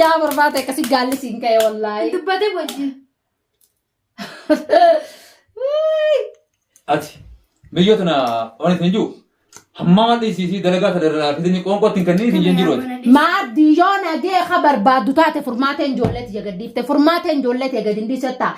Yaa barbaade akkasii gaalli siin ka'e wallaahi. Dubbate wajjin. Ati biyya tana waan isin jiru hamma dhiisii dalagaa tana irraa fidanii qoonqoo ittiin kennanii isin jiru ati. Maaddi yoo nagee ka barbaaddu taate furmaateen ijoollee tiyya gadhiifte furmaateen ijoollee tiyya gadi hin dhiisetta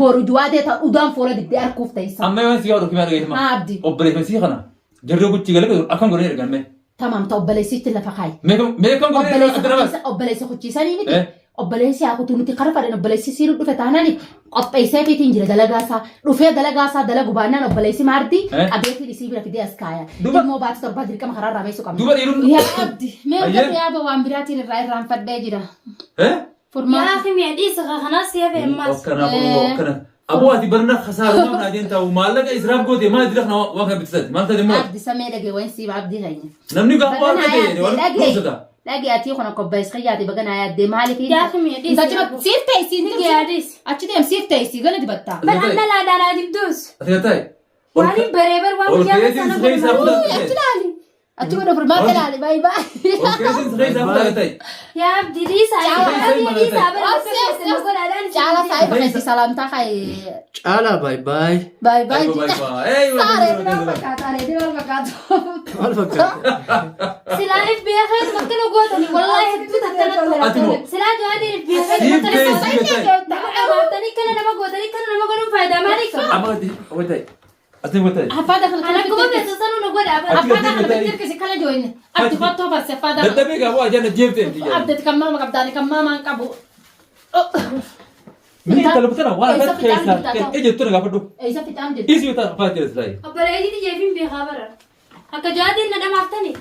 boru juwaadee ta udaan fuula dibdee arkuuf teessa. Amma yoo si yaadu kimaa dhageessima. Maaddi. Obboleessa sii kana jarri guchii galee akkam godhanii ergan mee. Tamaam ta obboleessichi lafa kaayi. Mee kam godhanii Obboleessa adda kuchiisa obboleessa kuchiisanii miti. Eh. Obboleessi haa kutuu nuti kara fadhan obboleessi siiruu dhufe taanaan qopheessee fiitiin jira dalagaa isaa dhufee dalagaa isaa dalagu baannaan obboleessi maardii Eh. qabeetiin isii bira fidee as kaaya. Duuba- Immoo baatii torbaa dirqama karaa irraa beessu qabna. Duuba dhiirumni. Yaa abdi mee Ayyee. hojjetu yaaba waan biraatiin irraa irraanfadhee jira. Eh? Furmaata. Yaa akhi dhiisa kanaas si hafe ammaas. Akkana aboo akkana. Aboo ati barna kasaarumaaf naa deemtaa maallaqa israaf goote maal dila kana waan kana bittisati maal taate immoo Abdi samee dhagee waan siif abdii keenya. namni gaafa waan Baga naa ta'e yaadde waan dhagee. dhukkubsata. Dhagee ati kun qophees kiyyaati baga naa yaadde maaliif Yaa akhi dhiisa. Achi siif ta'e siin Yaa dhiisi. achi deem siif ta'e sii gala dibatta. Bar anna laadhaan adibduus. Ati gattaa'e. Waan baree bar waan Ol guyyaa keetiin sana si keessaa godhamu. fuudhan. Achi laali. Achi godha furmaata laali baay'ee baay'ee. Ol keetiin si keessaa fuudhan gattaa'e. Yaa abdi dhiisa. Caalaa. Abdi dhiisa bar akka keessan nu godhaadhaan. Caalaa saayiba keetti salaamtaa ka'e Caalaa baay baay. baay'ee baay'ee. Baay'ee baay'ee. Saaree maal fakkaata? Saaree maal fakkaata? Maal fakkaata? Silaa if beekeetu bakka nu gootani wallaahi hedduu tattana tola. Ati moo? Silaa jawaadeen if beekeetu Siif bakka nu ta'e gootani. si gattaa'e. Nama dhamaatanii kana nama gootanii kana nama godhuun faayidaa maalii qaba? Amma gadi gattaa'e. Ati gattaa'e. Abbaa dakhla Ana akkuma beektu sanuu nu godha bara. Ati Abbaa dakhla gattaa'e. bitirkisi kana jooyne. Abdi qottoo barse abbaa dakhla. Dadhabee gaafa ajaan jeeftee. Abdati kan maama qabdaani kan maamaan qabu. Mini intala tana waan Eessa akka fixaan keessaa jirta ta'u? ejjettu na gaafadhu. Eessa fixaan jirti? Dhiisii yoo ta'an afaan jira silaayi. Obboleettii jeefin beekaa bara. Akka jawaadeen na dhamaaftani.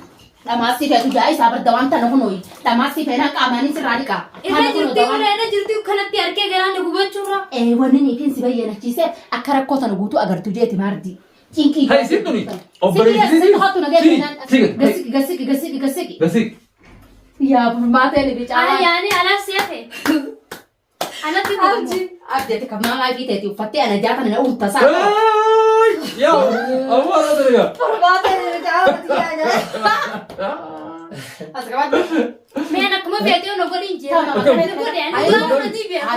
Dhamaasii feetu ja'a isaa barda waan tana kunooyi. Dhamaasii feenaa qaamaanis irraa dhiqaa. Irra jirti irra irra jirti kanatti harkee garaan na gubachuurra. Ee wanni niitiin si bayyanachiise akka rakkoo tana guutuu agartu jeeti maardi. Cinqii. Hai, siin tuni. Obboleettii Obboleettii hattu nagee si- feenaan. si- Gasiki gasiki gasiki gasiki. Gasi. Yaa furmaatee ni Ana bicaalaa. yaani anaaf si hafe. Anatti godhamu. Abdi. Abdi ati kan maamaa fi teeti uffattee ana jaatana na uutta saa. Yaa aboo haadha dalagaa. Furmaatee ni bicaalaa. As qabadhu. Mee ana akkuma feetee na godhin jee. Tamam. Na godhe ani waan godhanii beekaa.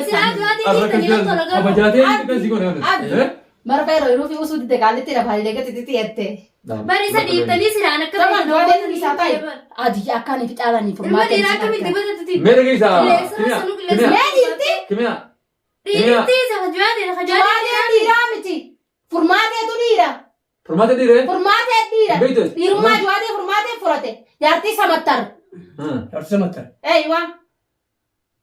Silaa jawaadeen dhiistanii yoo tola garuu. Abajaatee kan si godhe. Abdi. Marfa yeroo yeroo fi usuu didde qaalitti lafa illee gadi itti jette. Bari isa dhiiftanii silaan akka Tamam feetan jawaadeen godhanii isaa ta'e. bara. Adi akkaan ifi caalanii Ilma furmaatee. dhiiraa akkamitti dibatatti? Mee dhageessaa. Qilleensa sanuu qilleensa. Mee dhiirti? Kimiyaa. Dhiirti isa jawaadeen Jawaadeen jawaadeen. dhiiraa miti. Furmaateetu dhiira. Furmaata dhiiree. Furmaatee dhiira. Beektu. Dhiirummaa jawaadee furmaatee furate. Jaartii samattar. Jaartii samattar. Eeywa.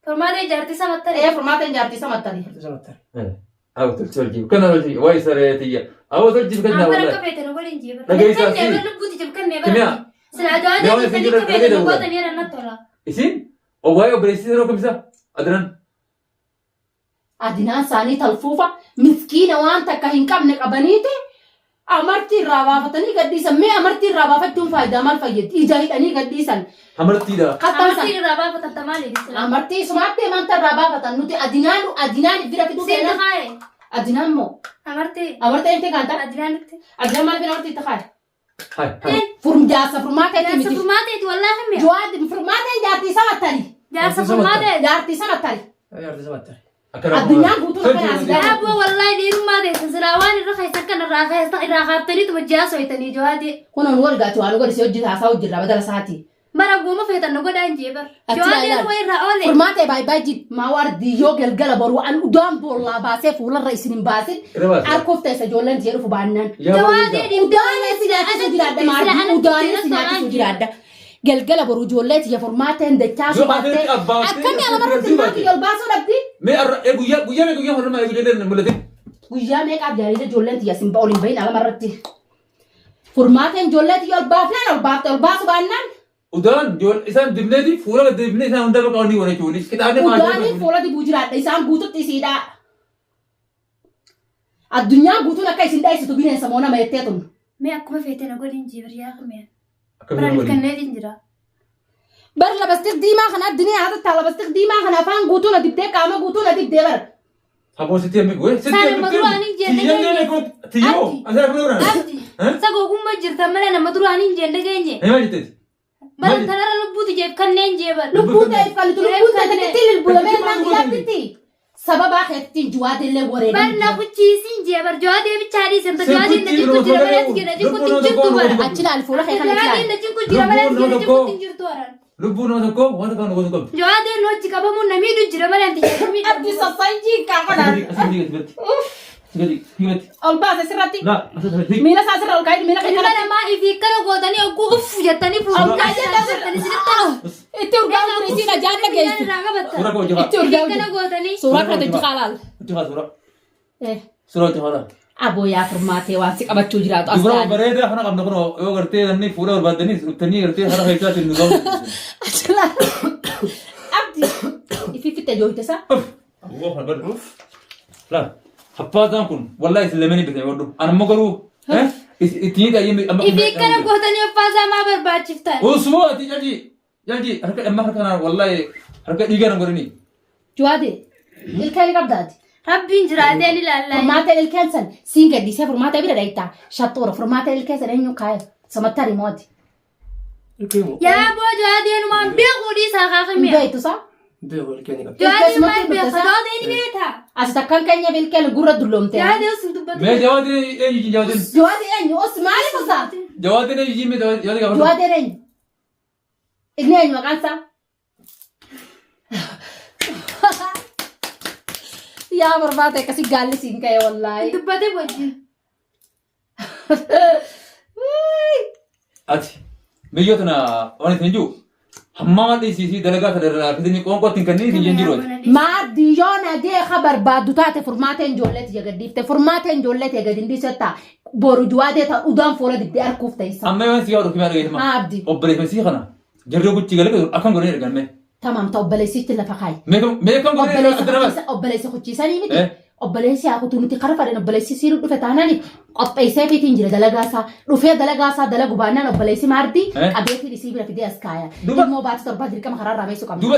Furmaatee jaartii samattare. Ee furmaateen jaartii samattari. Jaartii samattar. Awo tolchi tolchi. Kana tolchi. Wayi saree tiyya. Awo tolchi kan Amma wallahi. akka feete na godhin jee bara. Dhageessaa Kannee si. bara lubbuuti jib kannee bara. Kimiyaa. Silaa Mee jawaadeen waan isin dhiiftanii akka jedhan feete na dhageessa gootanii irra natti tola. Isin waa'ee obboleessi yeroo kamisa adinan. Adinaan isaanii talfuufa miskiina waan takka hin qabne qabaniiti amartii irraa baafatanii gadhiisan. Mee amartii irraa baafachuun faayidaa maal fayyaddi? Ija hidhanii gadhiisan. Hamartiidha. Kattansa. Amartiin irraa baafatan tamaali. Amartii isumaatti amanta irraa baafatan nuti adinaan adinaan bira fiduu Siin feena. taa'e. Adinaan moo? Amartii. Amartii itti kaanta? Adinaanitti. Adinaan maal fedha amartii itti kaaya? Hai hai. Furjaasa furmaata itti Jaarsa miti. furmaateeti wallaahi mi'a. Jawaadi furmaateen jaartii samattari. Jaarsa furmaatee. Jaartii samattari. Jaartii samattar. Addunyaan guutuun akkana as Yaa abboo wallaahi dhiirummaa teessan silaa waan irra keessa kan irraa keessa irraa kaaftaniituma ji'a soytanii jawaadee. Kunoon wal gaati waan godhi si hojii haasaa hojirraa badala isaati. Bara gooma feetan na godhaan jee bara. Achi Jawaadeen ilaali. waa irraa oole. Furmaatee baay'ee baay'ee jid maa waardiyyoo galgala boruu an udaan boollaa baasee fuularra isin hin baasin Irra baase. harkoof ta'e ijoolleen jedhu fubaannaan. Jawaadee dhiirummaa Udaalee si nyaachisu jiraadha maardi udaalee si nyaachisu jiraadha. Galgala boruu ijoollee tiyya furmaateen dachaasuu Yoo baattee adeemti abbaa akkamii alamarratti ilmaan kiyya ol baasuu dhabdi. Mee arra guyyaa guyyaa mee guyyaa hormaa eegu mul'ate. Guyyaa meeqaaf jaalala ijoolleen tiyya sin ol hin bahin alamarratti. Furmaateen ijoollee tiyya ol baafnaan ol baafte ol baasu baannaan Udaan isaan dibneeti fuula gad dibnee isaan hunda bakka wanni godha jechuudha. Qixaanee Udaanii fuula dibuu jiraadha isaan guututti isiidha. Addunyaan guutuun akka isin dhaisitu bineensa moo nama jettee tun. Mee akkuma feete na godhin jee bara yaa mi'a. Bara ilkanneetiin jira. Bar labastiq diimaa kana addunyaa haasattaa labastiq diimaa kana afaan guutuu na dibdee qaama guutuu na dibdee bar. Haboo sitti himmi goe sitti Sana nama duraan hin jenne geenye. Tiyyoo asirra kun godhan. Abdi. Sagogummaa jirtan malee nama duraan hin jenne geenye. Hima jetteeti. Bara tanarra lubbuutu jeef kanneen jeeban. Lubbuu ta'eef qallitu lubbuun ta'e takkitti lilbulamee naan yaadditti. Sababaa keettiin juwaadellee Bar wareegamti. na kuchiisin jee bar jawaadee bichaa dhiisan ta jawaadeen na jinku jira malee ati na jinku hin jirtu bara. Achi ilaali fuula kee kana Jawaadeen ilaali. na jinku jira malee ati na jinku hin jirtu bara. Lubbuu nama tokkoo wanta kana gosa qabdi. Jawaadeen hojii qabamuun na miidhu jira malee ati jedhu miidhu. Abdi sassaayinjii kaafadhaan. Asii gadi asii gadi asii gadi. Ol baase sirratti. Laa asii gadi. Miila isaa sirra ol kaa'ee miila kee Ilma kana. namaa ifii akkana gootanii hogguu uff jettanii fuudhanii jettanii isinitti ta'u. Itti urgaa'u ture isiin ajaan dhageessi. Irraa qabatta. Suuraa koo hojii Itti Ifii urgaa'u akkana ture. gootanii. Suuraa kana itti qaalaal. Hojii haa suuraa. Suuraa hojii haa. Aboo yaa furmaatee waan si qabachuu jiraatu as Dubara taa'anii. bareedaa kana qabna kun yoo gartee namni fuula barbaaddanis dhuftanii gartee hara keessaatiin nu gahu. Achi ilaali. Abdi ifii fitte jooyte isaa. Aboo kana bada. Laa happaasaan kun wallahi isin lameenii bitame hodhu. Ani ammoo garuu ittiin hidhaa amma. Ifii akkana gootanii uffaasaa maa barbaachiftan. Usmoo ati jalji jalji harka amma harka kanaan wallahi harka dhiigaa nan godhanii. Juwaade ilkaan qabdaati. Rabbiin jiraatee ni ilaallaa. Furmaata ilkaan san siin gaddisee furmaata bira dhayita. Shattoora furmaata ilkaan san eenyu kaaya? Samattari mooti. Ilkee moo? Yaa boo jawaadeenumaan beekuu dhiisaa Hin kaakimee. beektu isaa? Beeku ilkee ni qabdi. Jawaadeen maal Ilkee beeka? sumatti Jawaadeen ni beekta. As takkaan keenya ilkaan gurra dulloomte. Jawaadeen sun dubbatu. Mee jawaadin eenyu jawaadin? Juwaade eenyu? Os maaliif osaa? Jawaadin eenyu mee jawaadin gaafadhu. Juwaade eenyu? Inni eenyu maqaan isaa? Yaa barbaade akkasii gaalli siin ka'e wallaahi. Dubbate wajjin. Ati miyyoo tana waan isin jiru hamma dhiisii dalagaa tana irraa fidanii qoonqootti hin kenniin isin jiru. Maaddi yoo nagee ka barbaaddu taate furmaateen ijoolleeti jagaddiifte furmaateen ijoolleeti gadi hin dhiisetta boru juwaadee ta udaan fuula dibdee arkuuf ta'isa. Amma yoo si yaadu kimaa dhageessima. Abdi. Obboleessa sii kana jarri guchii galee akkam godhanii ergan mee. Tamam ta obboleessitti lafa kaayi. Mee kam godhanii ergan Obboleessa obboleessa kuchiisanii miti. Obboleessi haa kutuu nuti kara fadhan obboleessi siin dhufe taanaan qopheessee fiitiin jira dalagaasaa dhufee dalagaasaa dalagu baannaan obboleessi maardii qabeetiin isii bira fidee as kaaya. Duba- Ilmoo baatii torbaa dirqama karaarraa beessu qabna. Duba